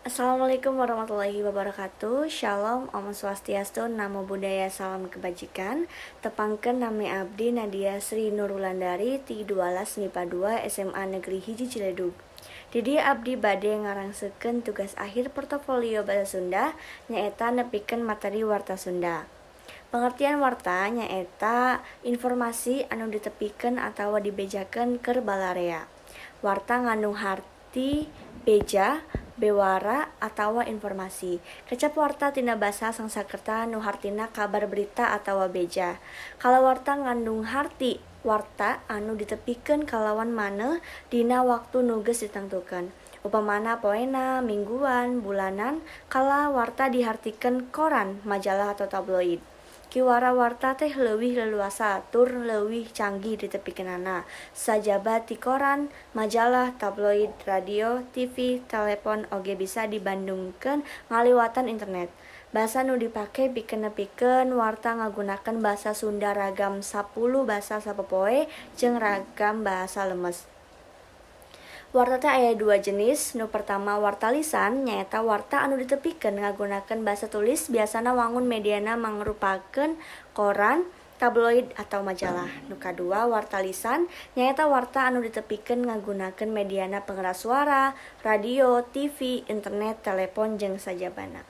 Assalamualaikum warahmatullahi wabarakatuh. Shalom, Om Swastiastu, Namo Buddhaya, salam kebajikan. Tepangkeun, nami abdi Nadia Sri Nurwulandari ti 12 MIPA 2 SMA Negeri 1 Ciledug. Di dieu abdi bade ngarangsekeun tugas akhir portofolio Basa Sunda, nyaeta nepikeun materi warta Sunda. Pengertian warta nyaeta informasi anu ditepikeun atawa dibejakeun keur balarea. Warta ngandung harti beja, bewara atawa informasi. Kecap warta tina basa Sangsakerta nu hartina kabar berita atawa beja. Kalawarta ngandung harti warta anu ditepikeun kalawan maneh dina waktu nu geus ditangtukeun. Upamana poena, mingguan, bulanan. Kalawarta dihartikeun koran, majalah atau tabloid. Kiwara warta teh leuwih leluasa tur leuwih canggih ditepikeunana. Sajaba ti koran, majalah, tabloid, radio, TV, telepon oge bisa dibandungkeun ngaliwatan internet. Basa nu dipake pikeun nepikeun warta ngagunakeun basa Sunda ragam 10 basa sapopoe jeung ragam bahasa lemes. Warta teh aya dua jenis. Nu pertama warta lisan, nyaeta warta anu ditepikeun ngagunakeun basa tulis, biasana wangun mediana mangrupakeun koran, tabloid atau majalah. Nu kadua warta lisan, nyaeta warta anu ditepikeun ngagunakeun mediana pengeras suara, radio, TV, internet, telepon jeung sajabana.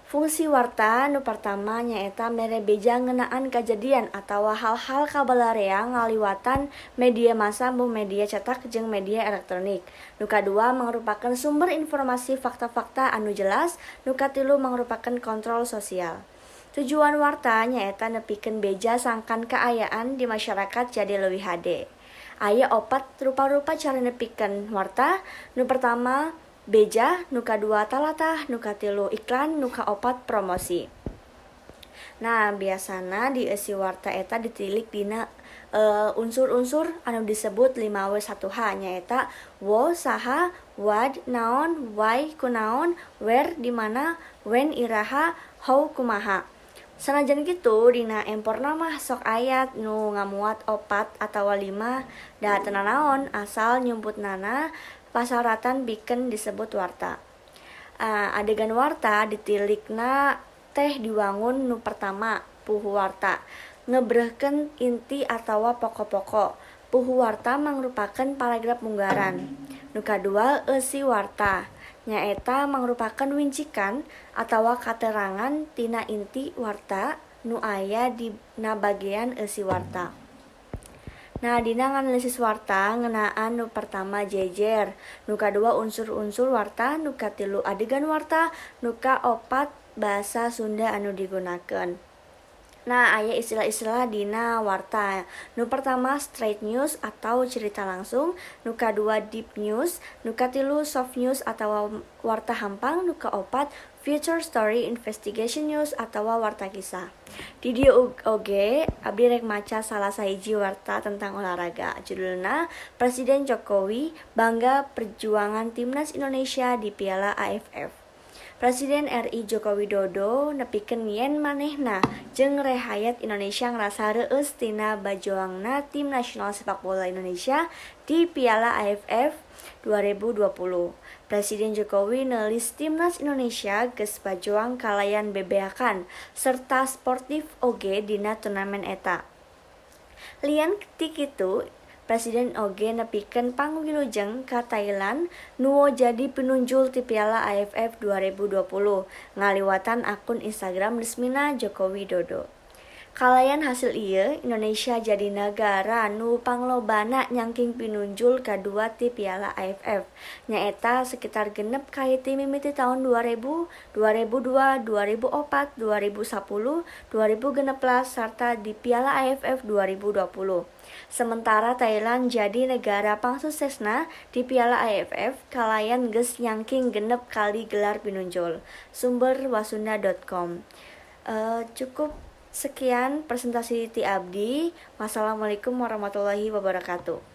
Fungsi warta nu pertama nyaeta mere beja ngeunaan kajadian atawa hal-hal kabalarea ngaliwatan media massa, mbuh media cetak jeung media elektronik. Nu kadua mangrupakeun sumber informasi fakta-fakta anu jelas. Nu katilu mangrupakeun kontrol sosial. Tujuan warta nyaeta nepikeun beja sangkan kaayaan di masyarakat jadi leuwih hade. Aya opat rupa-rupa cara nepikeun warta. Nu pertama beja, nu kadua talatah, nu katilu iklan, nu kaopat promosi. Nah, biasana di eusi warta eta ditilik dina unsur-unsur anu disebut 5W1H, nyaeta who saha, what naon, why kunaon, where di mana, when iraha, how kumaha. Sanajan kitu, dina emporna mah sok aya nu ngamuat opat atawa lima, da teu nanaon asal nyumputnana pasaratan pikeun disebut warta. Adegan warta ditilikna teh diwangun nu pertama puhu warta, ngebrehkeun inti atawa pokok-pokok. Puhu warta mangrupakeun paragraf munggaran. Nu kadua eusi warta, nyaeta mangrupakeun wincikan atawa katerangan tina inti warta nu aya dina bagean eusi warta. Nah, dina nganalisis warta ngeunaan nu pertama jejer, nu kadua unsur-unsur warta, nu katilu adegan warta, nu kaopat basa Sunda anu digunakeun. Nah, aya istilah-istilah dina warta. Nu pertama straight news atau cerita langsung, nu kadua deep news, nu katilu soft news atawa warta hampang, nu kaopat feature story, investigation news atawa warta kisah. Di dieu oge abdi rek maca salah sahiji warta tentang olahraga. Judulna Presiden Jokowi Bangga Perjuangan Timnas Indonesia di Piala AFF. Presiden RI Joko Widodo nepikeun yen manehna jeung rahayat Indonesia ngrasa reueus tina bajoangna tim nasional sepak bola Indonesia di Piala AFF 2020. Presiden Jokowi neulis timnas Indonesia geus bajoang kalayan bebeakan serta sportif oge dina turnamen eta. Lian ti kitu, Presiden oge nepikeun pangwilujeng ka Thailand nu jadi pinunjul ti Piala AFF 2020 ngaliwatan akun Instagram resmina Joko Widodo. Kalayan hasil ieu, Indonesia jadi nagara nu panglobana nyangking pinunjul kadua ti Piala AFF, nyaeta sekitar 6 kali ti mimiti taun 2000, 2002, 2004, 2010, 2016 sarta di Piala AFF 2020. Sementara Thailand jadi negara pangsuksesna di Piala AFF kalayan geus nyangking 6 kali gelar pinunjul. Sumber wasunda.com. Cukup sekian presentasi ti abdi. Wassalamualaikum warahmatullahi wabarakatuh.